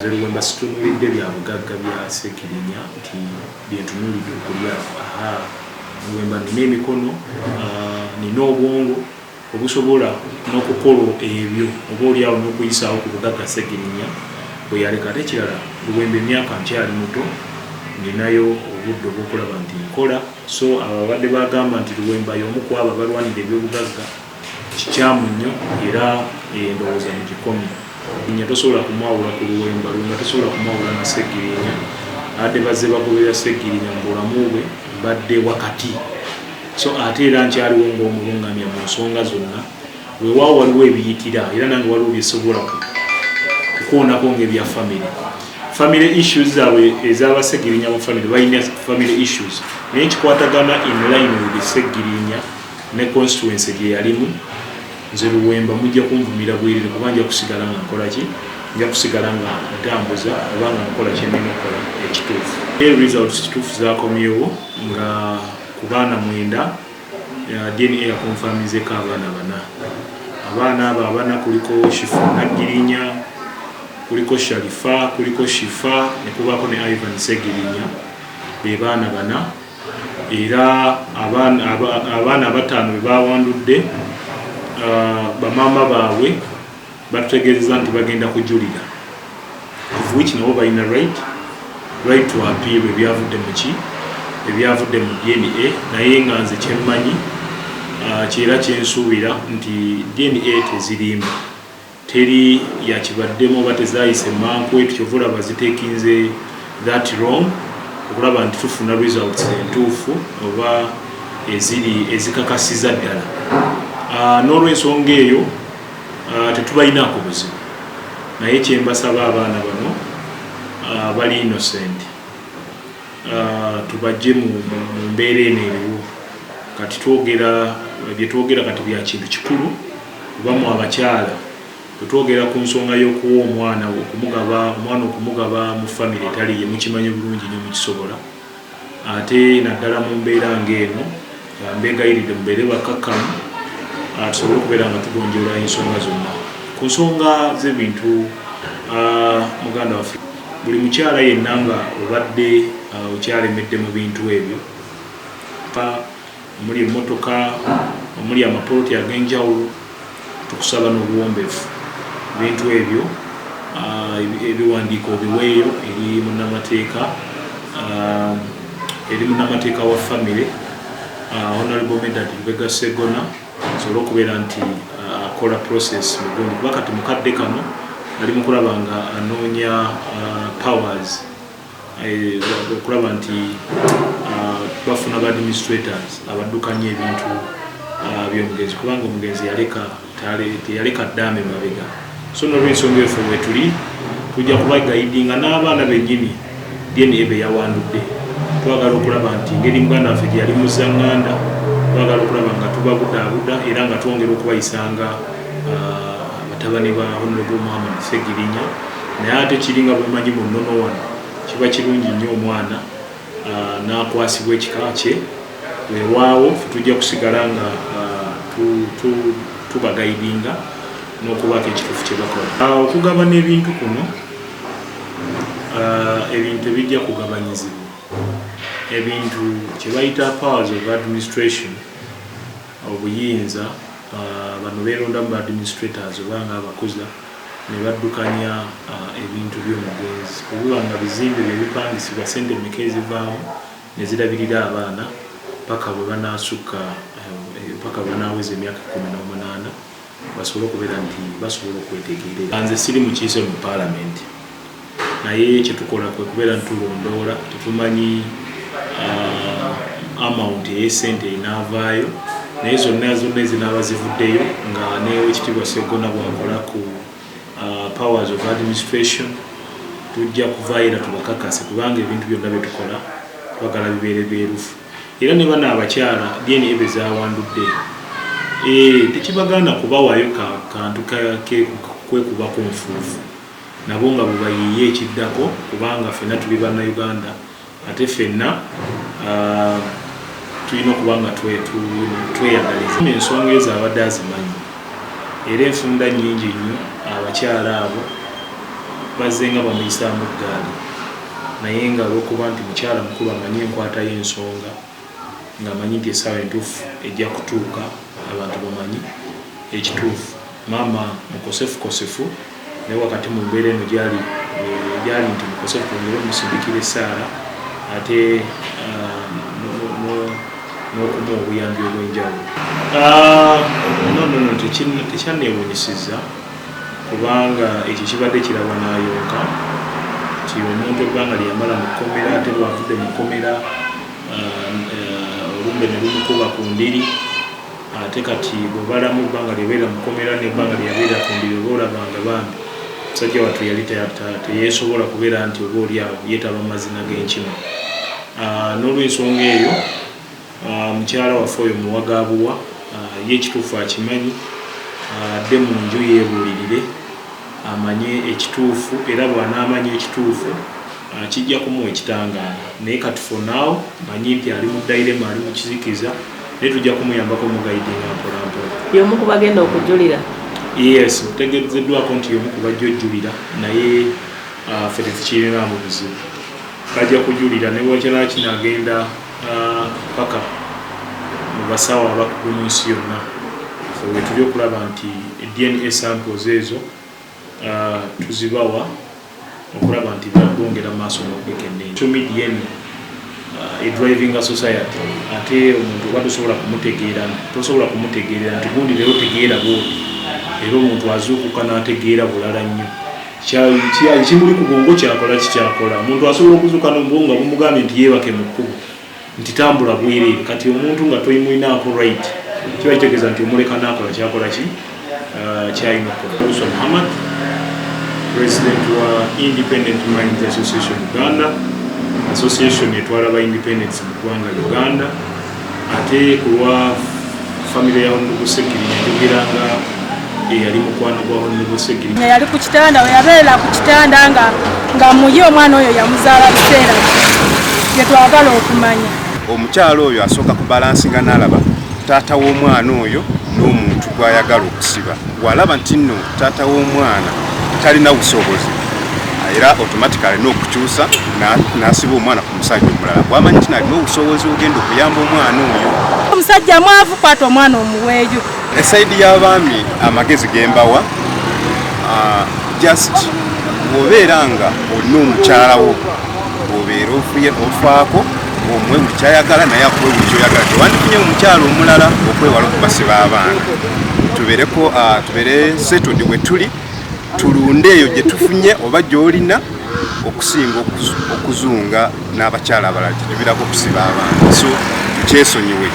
Nze Luwemba situnuulidde bya bugagga bya Ssegirinya nti bye ntunuulidde okulyako. Ahaa, Luwemba nnina emikono, nnina obwongo obusobola n'okukola ebyo oba oli awo n'okuyisaawo ku bugagga Ssegirinya bwe yaleka. Ate ekirala Luwemba emyaka nkyali muto, nninayo obudde obw'okulaba nti nkola. So abo ababadde bagamba nti Luwemba y'omu ku abo abalwanira ebyobugagga kikyamu nnyo era endowooza mugikomye. Nya tosobola kumwawula ku Luwemba, Luwemba tosobola kumwawula na Ssegirinya. Abadde bazze bagoberera Ssegirinya mu bulamu bwe mbadde wakati, so ate era nkyaliwo ng'omulungamya mu nsonga zonna. Weewaawo waliwo ebiyitira era nange waliwo byesobola kukoonako ng'ebya family family issues zaabwe ez'Abasegirinya mu family, balina family issues naye kikwatagana in line with Ssegirinya ne constituency gye yalimu. Nze Luwemba mujja kunvumira bwerere kuba nja kusigala nga nkola ki, nja kusigala nga ntambuza oba nga nkola kyenina okukola ekituufu. Results kituufu zakomyewo nga ku baana 9 DNA yakonfamizeko abaana bana. Abaana abo abana kuliko Shifa Naggirinya, kuliko Sharifa, kuliko Shifa ne kubaako ne Ivan Segirinya, be baana bana. Era abaana abataano be bawandudde, bamaama baabwe batutegeezeza nti bagenda kujulira, of which nabo balina right to appeal ebyavudde mu ki, ebyavudde mu DNA. Naye nga nze kyemmanyi kyera kyensuubira nti DNA tezirimba, teri yakibaddemu oba tezayise mankwetu, kyova olaba zitekinze that long okulaba nti tufuna results entuufu oba eziri ezikakasiza ddala. N'olwensonga eyo tetubalinaako buzibu, naye kyembasaba abaana bano bali innocent, tubajje mu mbeera eno eriwo kati. Twogera byetwogera kati bya kintu kikulu, obamu abakyala bwetwogera ku nsonga y'okuwa omwana, okumugaba omwana, okumugaba mu famire etali ye, mukimanyi bulungi nnyo mukisobola. Ate naddala mu mbeera ng'eno, mbeegayiridde mubeere bakkakkamu tusobole okubeera nga tugonjoola ensonga zonna. Ku nsonga z'ebintu, muganda waffe, buli mukyala yenna nga obadde okyalemedde mu bintu ebyo omuli emmotoka, omuli amapoloti ag'enjawulo, tukusaba n'obuwombeefu ebintu ebyo ebiwandiiko obiweeyo eri munnamateeka, eri munnamateeka wa famire, Honorable Medard Lubega Ssegona, asobole okubeera nti akola process mugundi, kuba kati mukadde kano ali mu kulaba nga anoonya powers okulaba nti bafuna ba administrators abaddukanya ebintu by'omugenzi, kubanga omugenzi yaleka teyaleka ddaame mabega. So n'olwensonga eyo ffe wetuli tujja kubaguidinga n'abaana bennyini DNA be yawandudde. Twagala okulaba nti ngeri muganda waffe gye yali muzaŋŋanda, twagala okulaba nga tubabudaabuda era nga twongera okubayisanga batabani ba Honorable Muhammad Ssegirinya. Naye ate kiringa bwemanyi mu nnono wano kiba kirungi nnyo omwana n'akwasibwa ekika kye. Weewaawo ffe tujja kusigala nga tubaguidinga n'okubaako ekituufu kye bakola. Okugabana ebintu kuno, ebintu ebijja kugabanyizibwa, ebintu kye bayita powers of administration, obuyinza, bano beerondamu ba administrators oba nga abakuza ne baddukanya ebintu by'omugenzi, obuba nga bizimbe bye bipangisibwa, sente mmeka ezivaamu ne zirabirira abaana paka bwe banaasukka, paka bwe banaaweza emyaka 18, basobole okubeera nti basobola okwetegeerera. Nze siri mukiise mu paalamenti, naye kyetukola kwe kubeera nti tulondoola. Tetumanyi amount ey'essente enaavaayo, naye zonna zonna ezinaaba zivuddeyo nga n'Owekitiibwa Sseggona bw'akola ku powers of administration, tujja kuvaayo era tubakakase, kubanga ebintu byonna bye tukola twagala bibeere byerufu. Era ne bano abakyala DNA be zawandudde, tekibagaana kubawaayo kantu kwekubako nfuufu nabo nga bwe bayiiye ekiddako, kubanga ffenna tuli Bannayuganda ate ffenna tulina okuba nga tweyagaliza. Ensonga ezo abadde azimanyi era enfunda nnyingi nnyo abakyala abo Bazze nga bamuyisaamu ggaali, naye nga olwokuba nti mukyala mukulu, amanyi enkwata y'ensonga, ng'amanyi nti essaawa entuufu ejja kutuuka abantu bamanyi ekituufu. Maama mukosefukosefu, naye wakati mu mbeera eno gyali gyali nti mukosefu, twongere omusindikira essaala ate n'okumuwa obuyambi obw'enjawulo. No, no, no, tekyanneewuunyisizza kubanga ekyo kibadde kirabwa n'ayonka nti omuntu ebbanga lyeyamala mu kkomera, ate bwavudde mu kkomera, olumbe ne lumukuba ku ndiri, ate kati bwebalamu ebbanga lyebeera mu kkomera n'ebbanga lyeyabeera ku ndiri, oba olabanga bambi musajja wattu yali teyeesobola kubeera nti oba oli awo yeetaba mu mazina g'enkima. N'olwensonga eyo, mukyala waffe oyo muwagaabuwa, ye ekituufu akimanyi. Adde mu nju yeebuulirire amanye ekituufu, era bw'anaamanya ekituufu, kijja kumuwa ekitangaala. Naye kati for now manyi nti ali mu dilemma, ali mu kizikiza, naye tujja kumuyambako muguidinga mpolampola. Y'omu ku bagenda okujulira? Yes, ntegezeddwako nti y'omu ku bajja ojjulira, naye ffe tetukirinaamu buzibu, bajja kujulira ne bwekina kinagenda paka mu basawo abakugu mu nsi yonna. Ffe wetuli okulaba nti DNA samples ezo tuzibawa okulaba nti bongera maaso n'okwekenneenya. Social media eno edrivinga society, ate omuntu oba tosobola kumutegeera, tosobola kumutegeerera nti gundi leero tegeera bwoti, era omuntu azuukuka n'ategeera bulala nnyo. Ekimuli ku bwongo kyakola kikyakola. Omuntu asobola okuzuuka n'obwongo nga bumugambye nti yeebake mu kkubo, nti tambula bwereere. Kati omuntu nga toyimulinaako right, kiba kitegeeza nti omuleka n'akola kyakola ki kyalina okukola. Musa Muhammad, president wa Independent Minds Association Uganda, association etwala ba independents mu ggwanga Uganda, ate ku lwa famire ya Honorable Segirinya njogeranga eyali mukwano gwa Honorable Segirinya. Yali ku kitanda, we yabeera ku kitanda nga muyi omwana oyo yamuzaala biseera ki bye twagala okumanya. Omukyalo oyo asooka kubalancinga n'alaba taata w'omwana oyo n'omuntu gw'ayagala okusiba. Bw'alaba nti nno taata w'omwana talina busobozi, era automatically alina okukyusa n'asiba omwana ku musajja omulala bw'amanyi nti nalina obusobozi ogenda okuyamba omwana oyo. Omusajja mwavu, kwata omwana omuweeyo. Eside y'abaami, amagezi gembawa, just bw'obeera nga olina omukyala wo, bw'obeera ofaako omuwe buli kyayagala, naye akuwe buli kyoyagala. Tewandifunye omukyala omulala okwewala okubasiba abaana. Tubeereko, tubeere settled bwe tuli, tulunde eyo gye tufunye oba gy'olina, okusinga okuzunga n'abakyala abalala kitubirako okusiba abaana. So tukyesonyiwe.